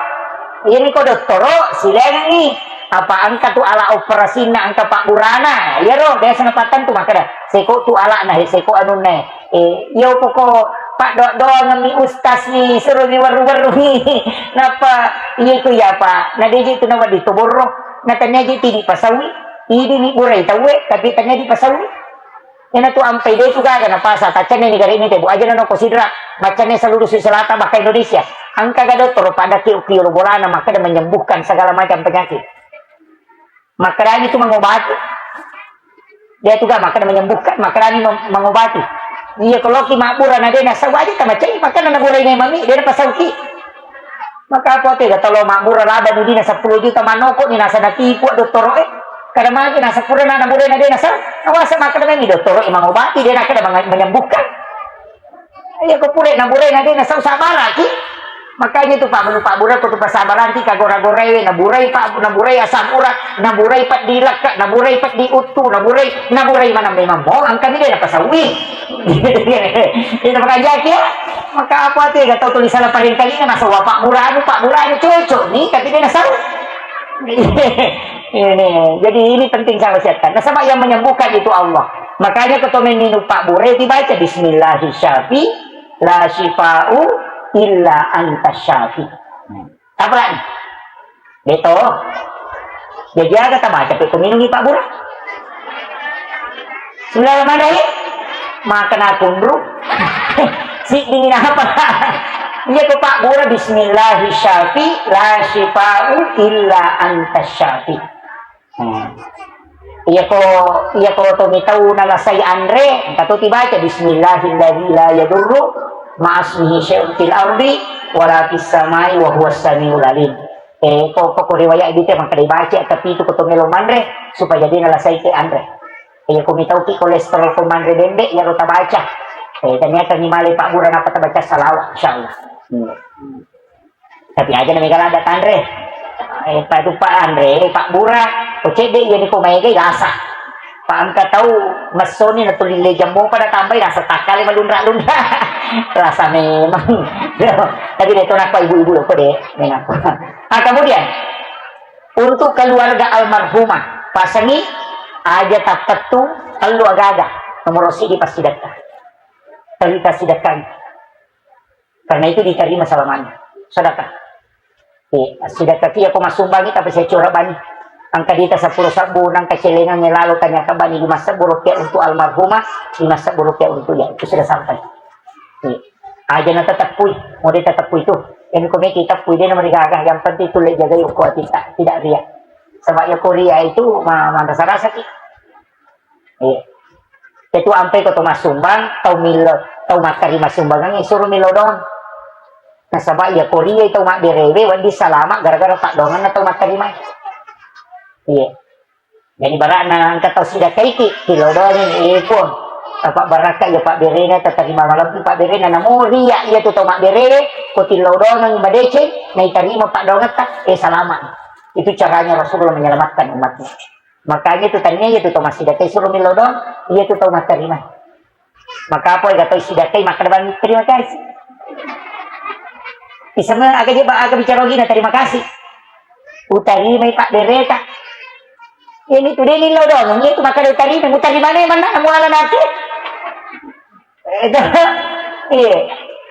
Iyani ko dottoro, silaingi. Apa engka tu ala operasinna, engka pabburana. Iyaro biasa napattentu makkeda, seko tu alana, he, seko anunna. Eh, iyo poko paddoa-doangemmi ustaz ni, suro ni weru-weru ni. Napa iya ko iya, Pak? Na deji tu nawedding to borro. Na tania ji tidi pasawi. Idi ni burai tauwe, tapi tania di pasawi. Ena tu ampai de tu gaga napasa, taccenne ni gare ni tebu aja nano ko sidra, maccanne seluruh Sulawesi Selatan bahkan Indonesia. Engka ga dottoro pada ki ukiyo bolana makkeda menyembuhkan segala macam penyakit. Makkedani tu mengobati. Dia tu ga makkeda menyembuhkan, makkedani mem-, mengobati. Iya, kalau ki mabbura na de nasau aja tamacai, makkeda na burai memang mi, de napasauki. Maka apa tega tolo mabbura laba nudina seppulo juta manoko ni nasa natipu dottoro e. Kada magi nasa pura na naburai na de nasau. Awasa makkeda memang dottoro e mengobati, de nakkeda menge-, menyembuhkan. Iya, ko pura naburai na de nasau sabaraki. Makanya tu Pak, menu Pak Bura ko tu pasabaranti kagora-gorai we, naburai Pak, naburai asam urat, naburai peddi lekka, naburai peddi uttu, naburai, naburai mana memang mo, engka mi de napasawi. Ini makanya ya. Maka apa tu ya, tau tulis salah paling kali na nasau Pak Bura anu, Pak Bura anu cocok ni, tapi de nasau. Ini, jadi ini penting saya wasiatkan. Nasaba yang menyembuhkan itu Allah. Makanya ketika minum Pak Bure dibaca bismillahirrahmanirrahim, la syifa'u illa anta syafi. Apa lagi? Beto. Jadi aga tabaca pe minum Pak Bure. Bismillahirrahmanirrahim. Makan akunru. Sidding apa? Iya ko Pak Bura, bismillahi syafi, la syifa'u illa anta syafi. Hmm. Iya ko, iya ko to mitau nalasai anre, engka to tibaca bismillahilladzi la yadurru ma'asmihi syai'un fil ardi wala fis samai wa huwas samiul alim. Eh, ko, ko, ko riwayat dite maka dibaca, tapi itu ko to melo manre supaya jadi nalasai ke anre. Iya, ko mitauki kolesterol ko manre bembe, iyaro tabaca. Eh, ternyata ni male Pak Bura napa tabaca salawat, insyaallah. Hmm. Tapi aja na mega ladda tanre. Eh, Pak tu Pak Anre, eh, Pak Bura, ko cedde iya ni ko maega rasa. Pak engka tau messoni na tuli lejang mopa na tambai rasa takkale malunra-lunra. Rasa memang. Tapi de to nakko ibu-ibu ko de, menakko. Ah, kemudian Untuk keluarga almarhumah, pasangi aja tappettu tellu agaga. Nomoro sidi passidekka. Tali tassidekkan. Karena itu diterima selamanya. Sedekah. Eh, sidekka ki ako masumbangi tapi saya curah bani. Angka dita sepuluh sabbu, nangka celengan lalo tanya ke bani lima sabbu rupiah untuk almarhumah, lima sabbu rupiah untuk ya. Itu sudah sampai. Eh, aja na tateppui, mau dia tateppui itu. Yang kau mikir teppui dia nomor gagah, yang penting itu le jagai uku atita, tidak ria. Sebab ya ko ria itu ma-, manrasa-rasa ki. Iya. Itu ampe ko to massumbang, tau millo, tau mattarima sumbangan, suruh millo doang. Nasaba iya ko ria tau mabberewe, wedding salama gara-gara paddoanganna tau mattarima. Iya. Jadi bara'na engka tau sidakkaiki, tillo doang, eh, Puang. Apa barakka iya pabberena, tatarima malebbi pabberena, namo ria iya tu tau mabbere, ko tillo doang madeceng, naitarima paddoangetta, eh, salama. Itu caranya Rasulullah menyelamatkan umatnya. Makanya itu tania iya tu tau massidakkai suruh millo doang, iya tu tau mattarima. Maka apa ega tau sidakkai makkeda bang, "Terima kasih." Iseme aga je ba-, aga bicara gina, "Terima kasih." Utarimai pabbereta. Ini tu deni lo dong, iya tu makkeda utarima, utarima ne mana muala nake. Eh, iya.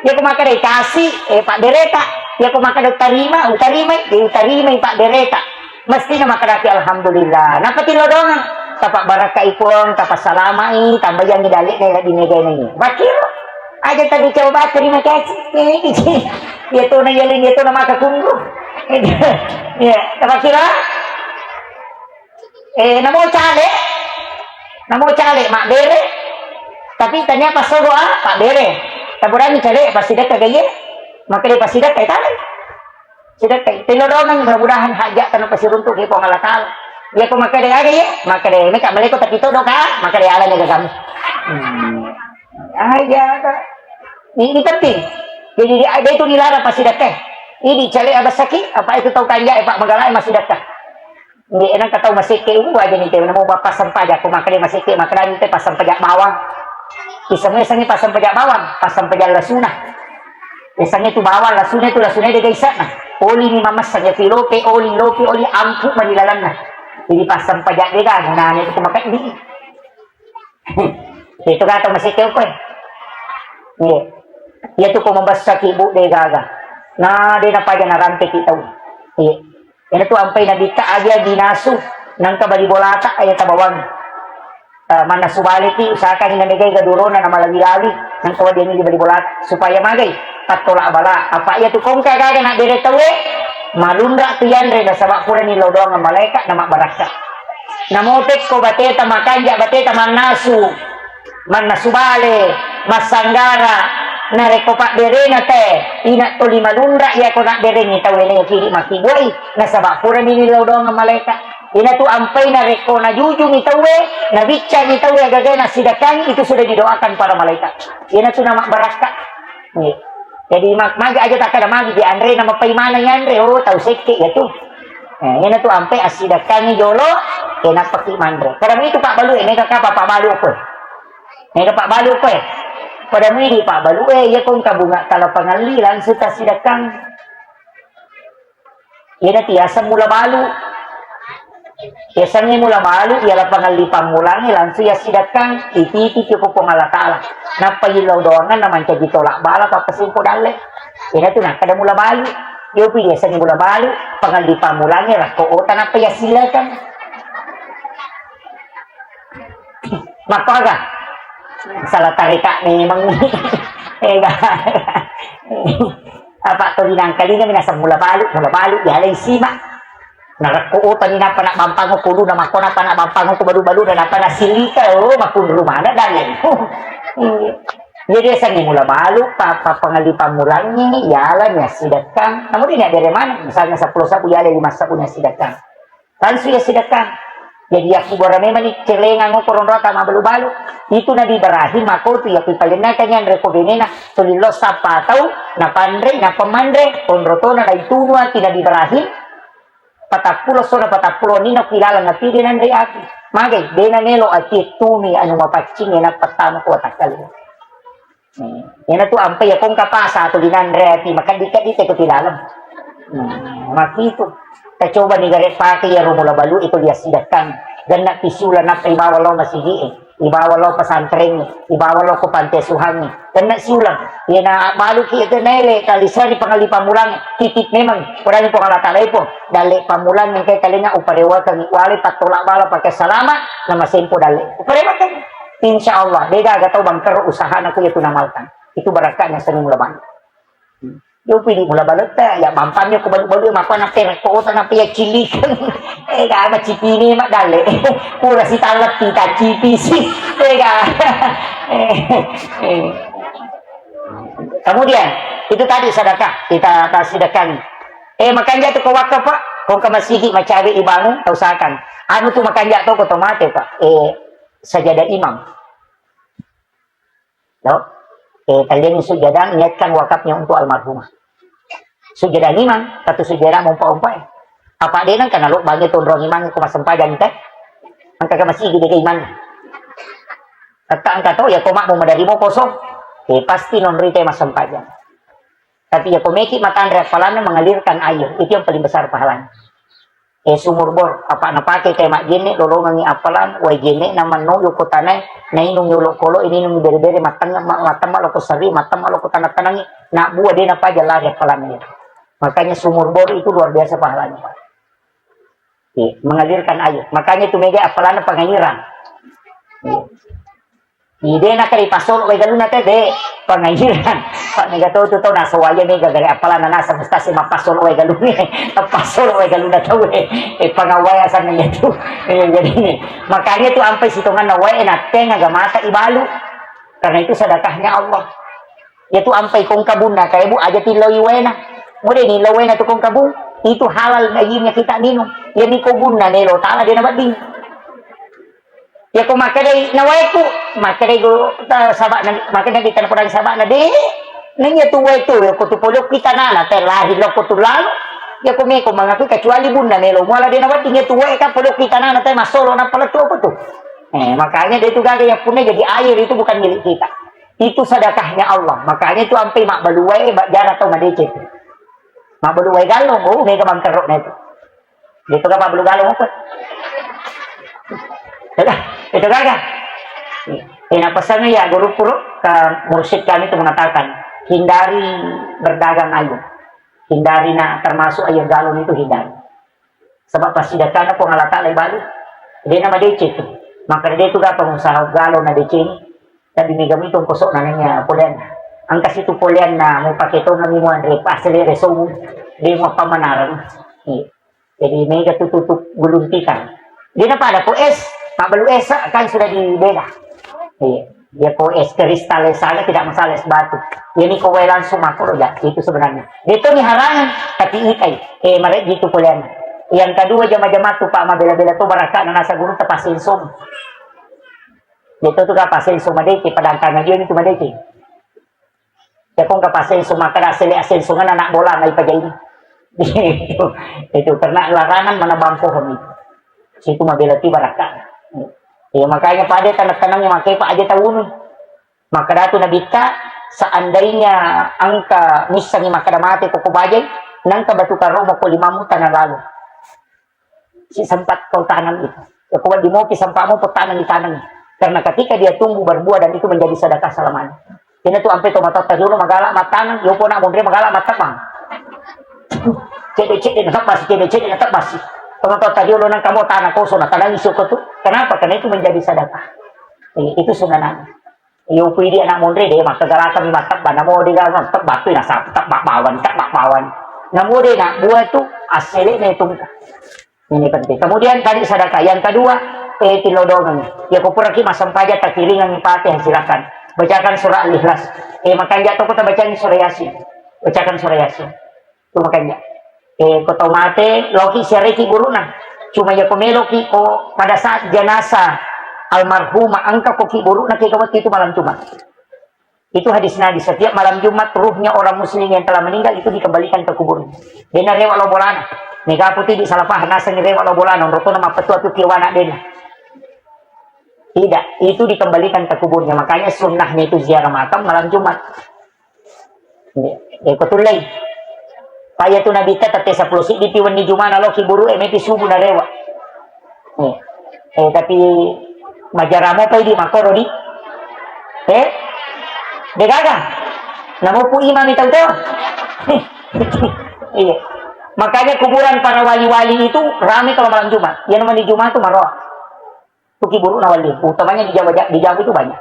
Iya ku makkeda kasih, eh, pabbereta. Iya ku makkeda utarima, utarimai, eh, utarimai pabbereta. Mestina makkedaki alhamdulillah. Nappa tillo doang. Tapa barakkai Puang, tapa salamai, tambayangi dalekna di megai nai. Bakiro. Aja tadi coba terima kasih. Iya tona yaling, iya tona maka kunggu. Iya, tapa kira. Eh, namo cale. Namo cale mabbere. Tapi tania passogo ah, pabbere. Taburangi cale passidekka gaye. Makkeda passidekka tale. Sidekkai, tillo doang, mudah-mudahan hajat tanu pasiruntu ke Puang Allah Taala. Iya ko makkeda aga iya, makkeda meka maleko tapi todo ka, makkeda alani gagamu. Hmm. Ah, iya, ta. Ini, ini penting. Jadi di, ada itu dilarang passidekka. Ini cale abasaki, apa itu tau kanja, eh, Pak, magala massidekka. Nggih, enang katau masekke, uh, aja ni te, namo ba-, passampaja, ko makkeda masekke, makkeda ni te passampaja bawang. Iseng-iseng ni passampaja bawang, passampaja lasuna. Biasanya tu bawang lasuna tu, lasuna de gaisana. Oli ni mamassa ya pilope, oli lope, oli ampu mani lalanna. Jadi pasang pajak de gaga, nah, itu makan di. Itu kata masih kau kau. Iya. Iya tu kau membasa ki bu de gaga. Nah, de napaja narampe ki tau. Iya. Iyana tu ampai nabitta aja dinasu, nangka bali bolata aya tabawang. Eh, mannasu baleki, usahakan na megai gadurona na malawi-lawi, nangka wadiangi di bali bolata, supaya magai pattolak bala. Apa iya tu kongka gaga na bere tauwe, malunra tu yanre nasaba purani lao doang malaika na mabbarakka. Namotekko bateta makanja bateta mannasu, mannasu bale, massanggara, narekko pabberena te, ina toli malunra iya ko nabberengi tauwe na kiri makibuai, nasaba purani lao doang malaika. Ina tu ampai narekko najujungi tauwe, nabiccangi tauwe agaga nasidakkangi, itu sudah didoakan para malaikat. Ina tu nama barakka. Iya. Jadi ma-, magi aja takkada magi di anre nama paimana yanre, oh tau sekke ya tu. Nah, ina tu ampai asidakkangi jolo, kena paki manre. Pada itu pak balu, eh, mega kapa pak balu apa? Mega pak balu apa? Pada midi pak balu, eh, iya kong kabunga tala pangalli langsung tasidakkang. Iyana tiaseng mula balu. Yasengnge mula balu, iyala pangalli pammulangnge langsung yassidakkang, ititiki ko Puang Allah Ta'ala. Nappa yillau doanganna mancaji tolak bala, pappasempo dalle. Iyana tu nakkeda mula balu. Yopi yasengnge mula balu, pangalli pammulangnge rakko ota nappa yassilakan. Makkoga? Salah tarika memang. Ega. Apa to dinangkalinga minaseng mula balu, mula balu, yalai sima. Narekko utani nappa nabbampang ko uluna, makko nappa nabbampang ko balu-balu, dan nappa nasilika, oh, makunru mana dalle. Iya. Jadi yasengnge mula balu, pa-, pa-, pangalli pammulangngi, yala ni assidakkang. Namun ini ada mana? Misalnya sepuluh sabu, yala lima sabu ni assidakkang. Langsung yassidakkang. Jadi yakkubura memang ni celengang ko ronroata mabalu-balu. Itu Nabi Ibrahim makko tu yakku palennakangngi anre ko benena, tolillo sappa tau, napanre, nappa manre, onro tona naitunu ati Nabi Ibrahim, patappulo sona patappulo nino kilalang ati de nanre ati. Magai, de namelo ati tumi anu mapaccingnge nappa tama ko watakkalinga. Hmm. Iyana tu ampai ya kongka pasa tu dinanre ati, makaddi-kaddi te ko ti laleng. Hmm. Makitu. Tacoba ni gare pake ya ro mula balu iko liassidakkang. Genna pisiula nappa ibawa lo masigi e. Ibawa lo pesantren e. Ibawa lo ko panti asuhan e. Genna siulang. Iyana balu ki itu nele kalisari pangalli pamulang. Titip memang. Kurang Puang Allah Ta'ala ipo. Dalle pamulang engkai kalinga uparewakan wale pattola bala pake salama. Nama sempo dalle. Uparewakan. Insya Allah, de gaga tau bangkero usahana ku iya tu namalkan. Itu barakka'na seni mula balu. Hmm. Yo pidi mula baletta, ya bampammi ko balu-balu, mappa na pera kota na pia cilikeng. Eh, ga macipini mak dalle. Pura si tallepi ta cipisi. Eh, ga. Eh, eh. Kemudian, itu tadi sedekah, kita, kita sedekahkan. Eh, makanja tu ko wakaf, Pak. Ko ke masigi macawe ibangun, tau usahakan. Anu tu makanja tu ko tomate, Pak. Eh, sajadah imam. Lo? Eh, talliangngi sujadang, niatkan wakafnya untuk almarhumah. Sujadang imang, satu sujadang mompa-ompa, eh. Apa de nang kana lo bangi tonrong imang ko massempajang te? Engka ke masigi de imang. Tetta engka to, ya ko mak mau madari mau kosong. Eh, pasti nonroi te massempajang. Tapi ya ko meki matanre appalanna mengalirkan air, itu yang paling besar pahalanya. Eh, sumur bor, apa napake kai majjenne, lolongengi appalan, wai jenne na manno yoko tanae, nainung yolo kolo, ininung bere-bere, mattemma, ma-, mattemma loko serri, mattemma loko tanang-tanangi, na bua de napaja lari appalanna itu. Makanya sumur bor itu luar biasa pahalanya, Pak. Iya, mengalirkan air. Makanya itu mega appalanna pengairan. Iya. Ide na kari pasolo wae galuna te de pengairan. Pak mega to tu to na sawaya mega gare appalanna nasa mustasi mappasolo wae galune. Passolo wae galuna tau e. Eh, pengawai asanna ya tu. Eh, jadi ini. Makanya tu ampai sitonganna wae na tenga gamata ibalu. Karena itu sedekahnya Allah. Ya tu ampai kong kabunna kae bu aja tiloi waena. Mode ni lo waena tu kong kabung. Itu halal baginya kita minum. Ya ni kobunna nelo tala de na wedding. Yako makkedai nawaeku, makkedai go, ta-, saba'na, makkedai tana podang saba'na, de, nanya tu wae tu, yako tu polokki tanana, te lahi loko tu lalo, yako meko mangakui kecuali bunna melo, muala de nawedding ya tu wae ka polokki tanana, te masolo na pala tu apa tu. Eh, makanya de tu gaga ya punna jadi air itu bukan milik kita. Itu sedekahnya Allah. Makanya itu ampe mabbalu wae, ba-, jana tau madeceng. Mabbalu wae galung, oh, mega mangkerrokna itu. Itu kan mabbalu galung apa? Itu gaga. Eh, napasang ya guru puru ke mursyid kami itu mengatakan, hindari berdagang ayu. Hindari, nah, termasuk ayu galung itu hindari. Sebab pasti datangnya Puang Allah Ta'ala balu. Dia nama deceng tu. Maka dia tu apa pengusaha galung na deceng. Tapi mega itu kosok namanya polean. Angka situ polean na mau pakai tong kami mau andre pas le resomu. Dia mau pamanarang. Iya. Jadi mega tu tutup gulung tikar. Dia na pada ko es, mabbalu es kan sudah dibeda. Iya. Dia ko es kristal es saja tidak masalah, es batu. Ini ko wae langsung makro ya, itu sebenarnya. Itu ni harangan, tapi ikai. Eh, mare gitu kuliah. Yang kedua jama-jama tu Pak mabela-bela tu baraka na nasa guru tepasin som. Dia tu tu kapasin som madeki, padangkang aja itu madeki. Ya, kong kapasenso makkeda asele asenso ngana anak bola na ipajaini. Itu, itu karena larangan menebang pohon itu. Situ mabela tiba rakka. Ya, makanya pada tanah-tanahnya makai Pak aja taunu. Makkeda tu Nabitta, seandainya engka missengi makkeda mate ko ko bajai, nengka batu karomo ko limamu tanah lalu. Si sempat kau tanam itu. Ya, kuat di mopi sampahmu, kau tanam di tanam. Karena ketika dia tumbuh berbuah dan itu menjadi sedekah selamanya. Ini tu ampe tomatotta dulu magala matanam, yopo nak mondre magala matebang. Cede-cede na tebbasi, cede-cede na tebbasi. Tomatotta dulu nang kamu tanah kosong, na tanam isi kau tu. Kenapa? Karena itu menjadi sedekah. Eh, itu sunnah Nabi. Iyo, pui di anak monre de, maka galata mi matebba, namo de ga matebba tu nasaba tebba bawang, tebba bawang. Namo de nak buah tu asele ne tungka. Ini penting. Kemudian tadi sedekah. Yang kedua, eh, tilodongan. Ya, ko puraki massempajang takiringan Fatihah, silakan. Bacakan surah Al-Ikhlas. Eh, makanja toko tabacangi surah Yasin. Bacakan surah Yasin. Tu makanya, eh, ko tau mate, loki siareki buruna. Cuma ya ko meloki ko pada saat jenazah almarhumah, engka koki buruna ke waktu itu malam Jumat. Itu hadis Nabi, setiap malam Jumat ruhnya orang muslim yang telah meninggal itu dikembalikan ke kuburnya. Dena rewa lo bolana. Mega puti di salah paham, naseng rewa lo bolana, rotona mapetua tu kiwana dena. Tidak, itu dikembalikan ke kuburnya. Makanya sunnahnya itu ziarah makam malam Jumat. Eh, ko tullei. Paya tu Nabitta tette seppulo siddi pi wenni Jumana loki buru e mepi subuh narewa. Eh, eh, tapi majaramo pai di makoro di. Eh? Degaga. Namopu imami tau to. Iya. Makanya kuburan para wali-wali itu ramai kalau malam Jumat. Ya namanya Jumat itu maroa. Tuki burukna walli, utamanya di Jawa, di Jawa itu banyak.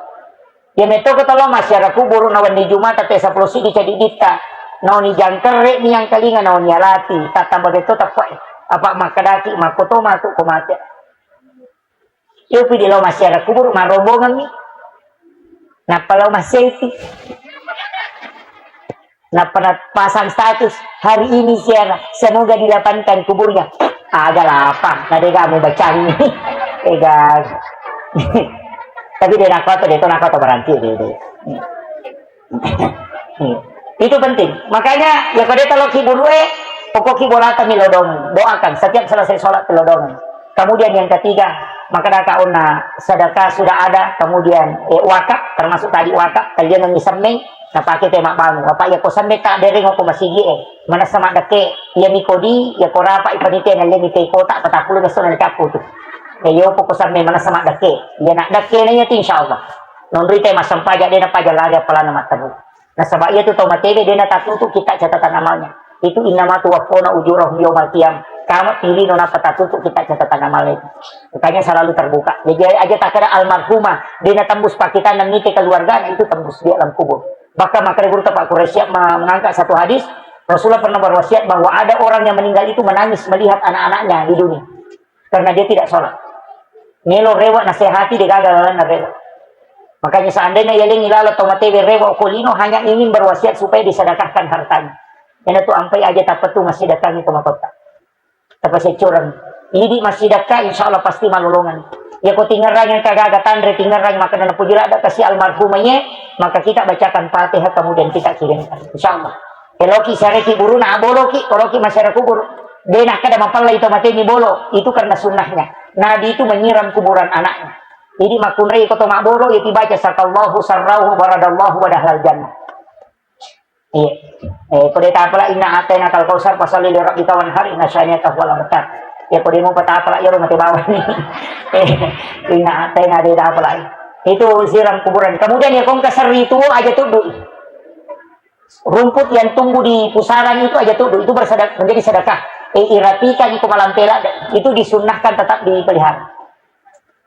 Ya metto ko tolong masyarakat burukna walli Jumata te seppulo siddi cadi ditta. Naoni jangkerre ni yang kalinga naoni alati, tatamba betto tappa. Apa makkedaki makkoto matu ko mate. Yopi di lo masyarakat kubur marombongan mi. Nappa lo maseti. Nappa napasang status, "Hari ini siang, semoga dilapangkan kuburnya." Aga lapang, na dega mu bacang. Ega. Tapi de nakko to, de to nakko to berarti de, de. Itu penting. Makanya, ya ko de talo ki burue, pokok ki bolata mi lodong, doakan setiap selesai sholat lodong. Kemudian yang ketiga, maka daka onna sedekah sudah ada, kemudian, eh, wakaf, termasuk tadi wakaf, kalian yang semmeng, napake te mabbangung. Apa ya ko semmeng tak dereng ko masigi e, manessa maddekke, ya mi kodi, ya ko rapa ipanitia nallengi te kota, patapulu besok na cappu tu. Ya yo poko semmeng manessa maddekke, ya nak dekke na ya tu insyaallah. Nonri te massempajang de napaja lari apalana matteru. Nasaba iya tu tau matebe de natattutu kitta catatan amalnya. Itu innama tuwaffawna ujurahum yaumal qiyam. Kama pilino nappa tattutu kitta catatan amalnya itu. Makanya selalu terbuka. Jadi aja takkeda almarhumah de natembus pakkitanna mite keluargana itu tembus di alam kubur. Bahkan makanya guru tepak Quraisy siap ma-, mengangkat satu hadis, Rasulullah pernah berwasiat bahwa ada orang yang meninggal itu menangis melihat anak-anaknya di dunia. Karena dia tidak sholat. Melo rewa nasehati de gaga lalanna rewa. Makanya seandainya yalengi lalo tau matebe rewa ko lino hanya ingin berwasiat supaya disedekahkan hartanya. Ena tu ampai aja tapetu masih datangi ke makota. Tapasecurang. Idi masih daka insya Allah pasti malolongan. Ya ko tingerang yang kagaga tanre tingerang maka nana puji lada kasih almarhumah ye, maka kita bacakan Fatihah kemudian kita kirimkan. Insya Allah. Eloki sareki buruna aboloki, koloki masyarakat kubur. De nakkeda mapallai to mateni bolo, itu karena sunnahnya. Nabi itu menyiram kuburan anaknya. Jadi makkunrai ko to mabboro, ya tibaca sakallahu sarrahu baradallahu wa dahlal jannah. Iya. Eh, ko de tapala inna ataina kal kausar, fasalli li rabbika wanhar, inna syani'aka huwal abtar. Ya ko de mo patapala ya rumah te bawah ni. Eh, inna ataina de tapala. Itu siram kuburan. Kemudian ya kongka serri itu aja tuduh. Rumput yang tumbuh di pusaran itu aja tuduh, itu bersedek-, menjadi sedekah. Eh, irapikan itu malampela, itu disunnahkan tetap dipelihara.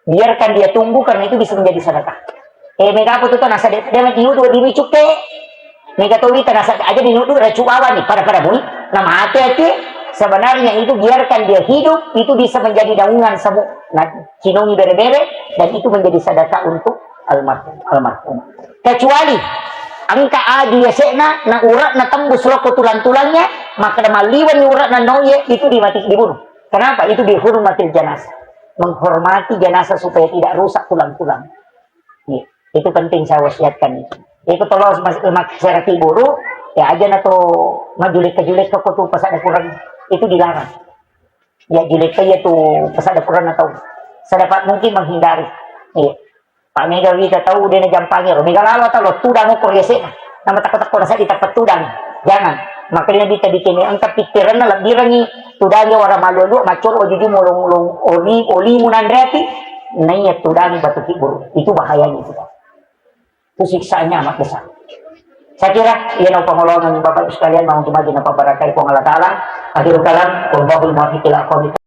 Biarkan dia tumbuh karena itu bisa menjadi sedekah. Eh, mega apa tu tanah sedek, dia mati udu di micuke. Mega tu kita nasa aja di nudu racu bawah ni, pada-pada mui. Nah, mati hati. Sebenarnya itu biarkan dia hidup, itu bisa menjadi daungan semua. Nah, cinongi bere-bere, dan itu menjadi sedekah untuk almarhum, almarhum. Kecuali engka aju yasekna, na uratna tembus loko tulang-tulangnya, maka malliwani uratna noye, itu dimati, dibunuh. Kenapa? Itu dihormati jenazah. Menghormati jenazah supaya tidak rusak tulang-tulang. Iya. Itu penting saya wasiatkan itu. Itu tolong mas-, masyarakat buru, ya aja na to majulek-julek ke kotu pasada kurang. Itu dilarang. Ya, jelekka iya tu pasada Quran atau sedapat mungkin menghindari. Iya. Pak mega wita tau de na jampangi ro. Mega lalo tau lo tudang ukur yasena. Nama takko-takko rasa di tempat tudang. Jangan. Makanya nabi tadi kene engka pikiranna lebbirangi tudangi wara malu-alu macor ojuju mulung-ulung oli, oli munanreati. Naiya tudangi batu kibur. Itu bahayanya itu. Itu siksaannya amat besar. Saya kira, iya, no, pengolongan Bapak Ibu sekalian, mau cuma gina pabarakai Puang Allah Ta'ala. Akhirul kalam, wallahul muwaffiq ila aqwamit